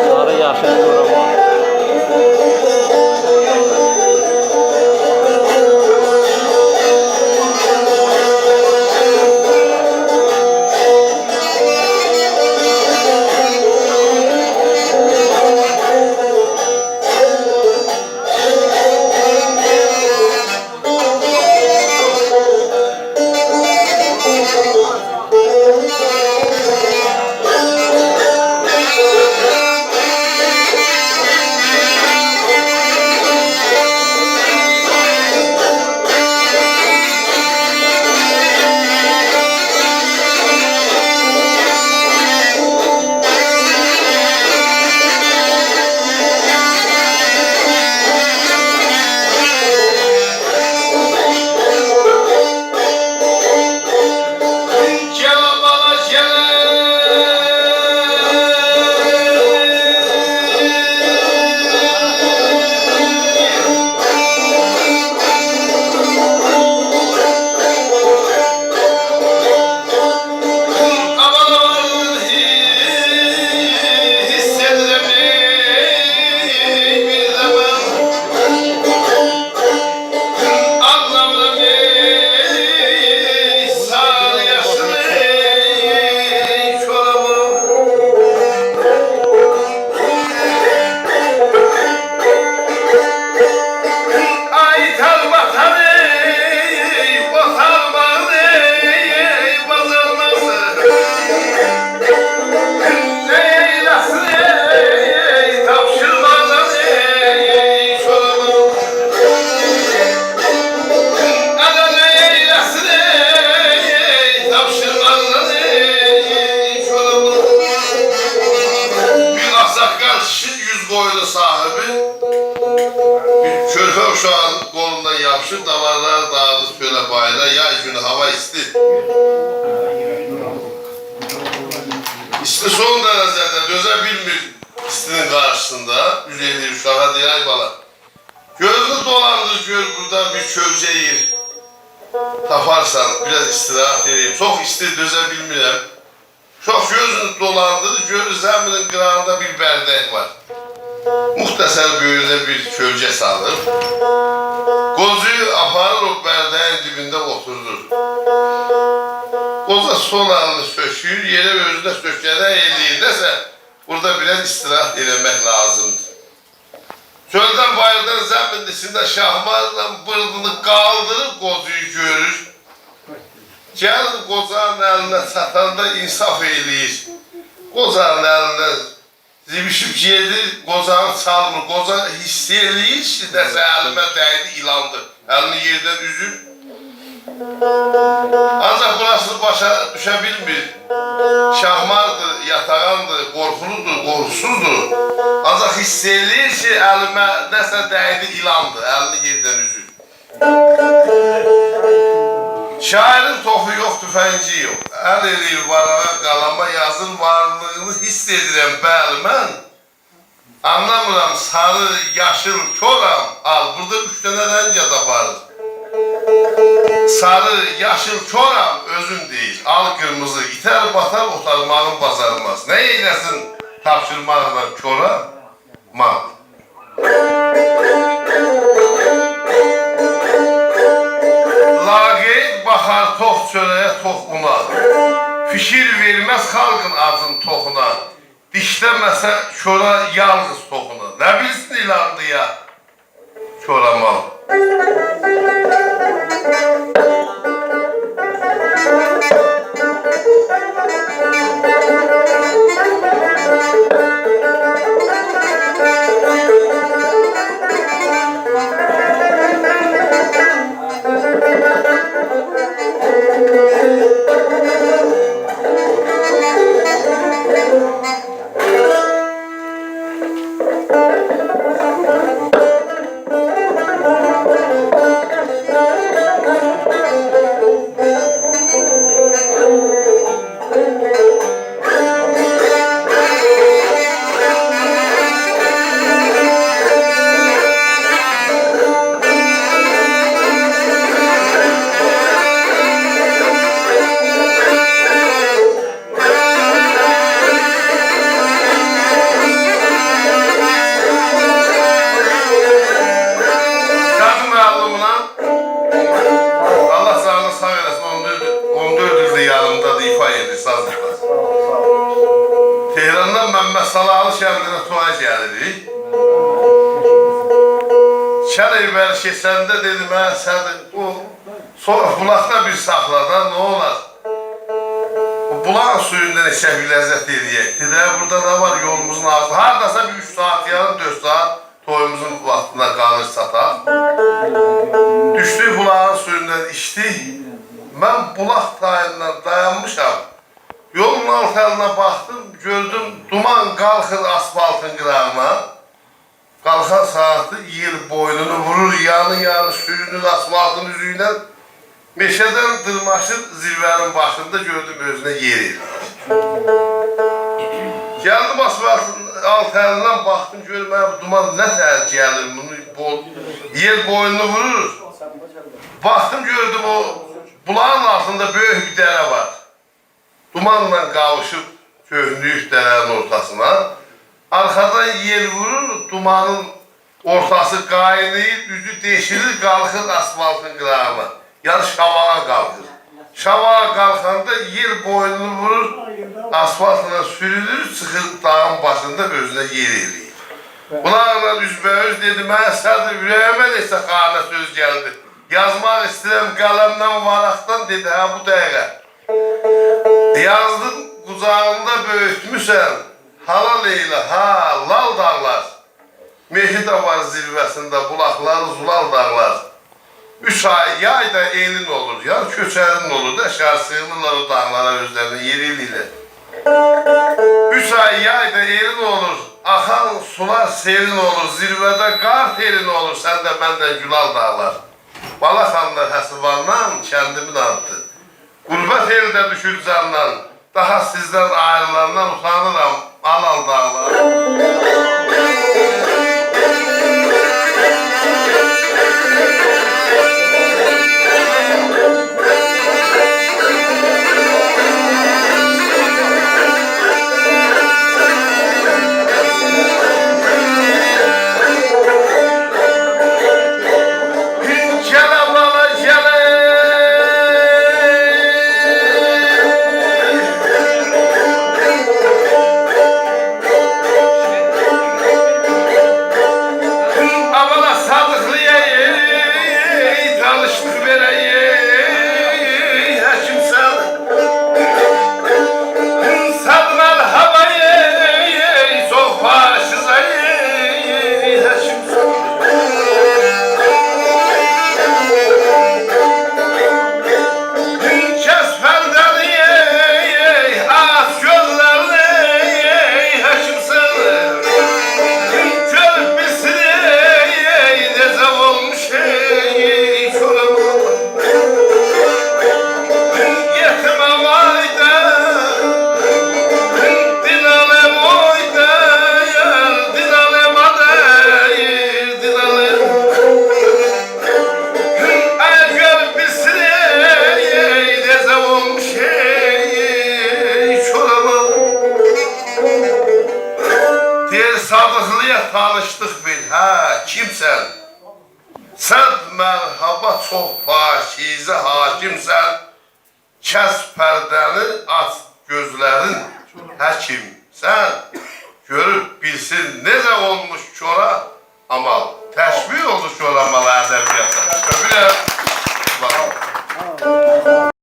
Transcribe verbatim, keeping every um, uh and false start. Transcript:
ساری یاشیل قورما. آی تال باتار، ای، او تالماغین، ای، باجارماز. نئیله‌سین، ای، تاپشیرماغین، ای، چوراماغین. آدا نئیله‌سین، ای، تاپشیرماغین، ای، چوراماغین. بیر آغ‌ساققال کیشی، یوز قویونون صاحیبی، بیر کؤرپه اوشاغین قولوندان یاپیشیب، داوارلاری داغیدیب چؤله باییرا، یای گونو هاوا ایستی. ایستی سون درجه‌ده، دؤزه بیلمیر ایستینین قارشیسیندا. اوز ائله‌ییر اوشاغا، دئییر: «آی بالا، گؤزونو دولاندیر، گؤر بورادا بیر کؤوجه یئر تاپارسان، بیر آز استراحت ائله‌ییم. چوخ ایستی، دؤزه بیلمیرم.» اوشاق گؤزونو دولاندیریر، گؤرور زمی‌نین قیراغیندا بیر بردک وار. مختصر بؤیرونه بیر کؤلگه سالیر. قوزویو آپاریر او برده‌یین دیبینده اوتوردور. قوزا سول الینی سؤکور، یئره اؤزونه سؤکه‌نه ائله‌ییر. نه‌سه، بورادا بیر آز استراحت ائله‌مک لازیمدیر. چؤلدن، باییردان زمی‌نین ایچینده شاهماردان بیردینی قالدیریب قوزویو گؤرور. گلیر قوزانین الینه چاتاندا انصاف ائله‌ییر. قوزانین الیندن زیبیشیب گئدیر، قوزانی چالمیر. قوزا حیس ائله‌ییر کی، نه‌سه الیمه دَیدی، ایلاندیر. الینی یئردن اوزور. آنجاق بوراسینی باشا دوشه بیلمیر. شاهماردیر، یاتاغاندیر، قورخولودور، قورخوسوزدور. آنجاق حیس ائله‌ییر کی، الیمه نه‌سه دَیدی، ایلاندیر. الینی یئردن اوزور. شاعیرین توپو یوخ، توفنگی یوخ. ال ائله‌ییر واراغا، قالاما، یازیر: «وارلیغینی حیس ائدیرم، بلی، من. آنلامیرام، ساری، یاشیل، کورام.» آل، بورادا اوچ دنه رنگ آپاریر. ساری، یاشیل، کورام، اؤزون دئییر. آل، قیرمیزی، ایتر، باتار، اوتارماغین باجارماز. نه ائیله‌سین تاپشیرماقلا کورا؟ ما. لاقید باخار توخ چؤره‌یه، توخ اونا. فیکیر وئرمز خالقین آجین توخونا. دیشله‌مه‌سه کورا یالقیز توخونا. نه بیلسین ایلاندی یا کورامال. کندینه تویا گلیریک. کله‌بری کئچنده دئدیم: «هه، سعدی، بو سونرا بولاقدا بیر ساخلا دا، نه اولار؟ بو بولاغین سویوندان ایچک، بیر لذت ائله‌یک.» دئدی: «هه، بورادا نه وار، یولوموزون آغزی، هارداسا بیر اوچ ساعات یاریم، دؤرد ساعات تویوموزون واختینا قالیر، چاتاق.» دوشدوک بولاغین سویوندان ایچدیک. من بولاق تاییندان دایانمیشام. یولون آلت الیندن باخدیم، گؤردوم دومان قالخیر آسفالتین قیراغینا. قالخان ساعاتی یئل بوینونو وورور، یانی-یانی سورونور آسفالتین اوزو ایله. مئشه‌دن دیرماشیر، زیروه‌نین باشیندا گؤردوم اؤزونه یئر ائله‌ییر. گلدیم آسفالتین آلت الیندن باخدیم، گؤروم، هه، بو دومان نه تهر گلیر، بونو بول، یئل بوینونو وورور. باخدیم، گؤردوم او بولاغین آلتیندا بؤیوک بیر دره وار. دومانلا قاووشوب چؤکموشدو دره‌نین اورتاسینا. آرخادان یئل وورور، دومانین اورتاسی قایناییر، اوزو دئشیلیر، قالخیر آسفالتین قیراغینا. یعنی شاباغا قالخیر. شاباغا قالخاندا یئل بوینونو وورور، آسفالتلا سورونور، چیخیر داغین باشیندا اؤزونه یئر ائله‌ییر. بولاقلا اوزبه‌اوز دئدیم: «هه، سعدی، اوره‌ییمه نئچه خانه سؤز گلدی. یازماق ایسته‌ییرم قلمدن، واراقدان.» دئدی: «هه، بو دقیقه.» یازدیم: «قوجاغیندا بؤیوتموسن، حالال ائیله، ها، لال داغلار. مهری ده وار زیروه‌سینده، بولاقلاری زلال داغلار. اوچ آی، یای دا ائلین اولور، یار کؤچرین اولور دا، شهر سیغینیرلار او داغلارا، اؤزلرینه یئر ائله‌ییرلر. اوچ آی، یای دا ائلین اولور، آخان سولار سئلین اولور، زیروه‌ده قار تئلین اولور، سن ده مندن گولال داغلار. بالاخانلار حسیباندان، کندیمین آددی. غربت ائلده دوشور جاندان، داها سیزدن آیریلاندان اوتانیرام، آلال داغلار.» گله بالا، گله. آ بالا، صادیقلییا، ای، دانیشلیق وئرک، ای، حکیم سن. سن مرحبا، ای، چوخ باش اوسته، ای، حکیم سن. کس پرده‌نی، ای، آچ گؤزلرینی، ای، حکیم سن. گؤروب بیلسین، ای، نئجه اولموش، ای، کور آمال. یئتیم آغای دا، دین آلیم اوی دا، دین آلیم آدای، دین آلیم. آی، گؤروب بیلسین، ای، نئجه اولموش، ای، کور آمال. دئییر: صادیقلییا، تانیشلیق وئر، هه، کیمسن؟ سن مرحبا، چوخ پاکیزه حاکیمسن. کس پرده‌نی، آچ گؤزلرین، حکیم سن. گؤروب بیلسین، نئجه اولموش کورا آمال.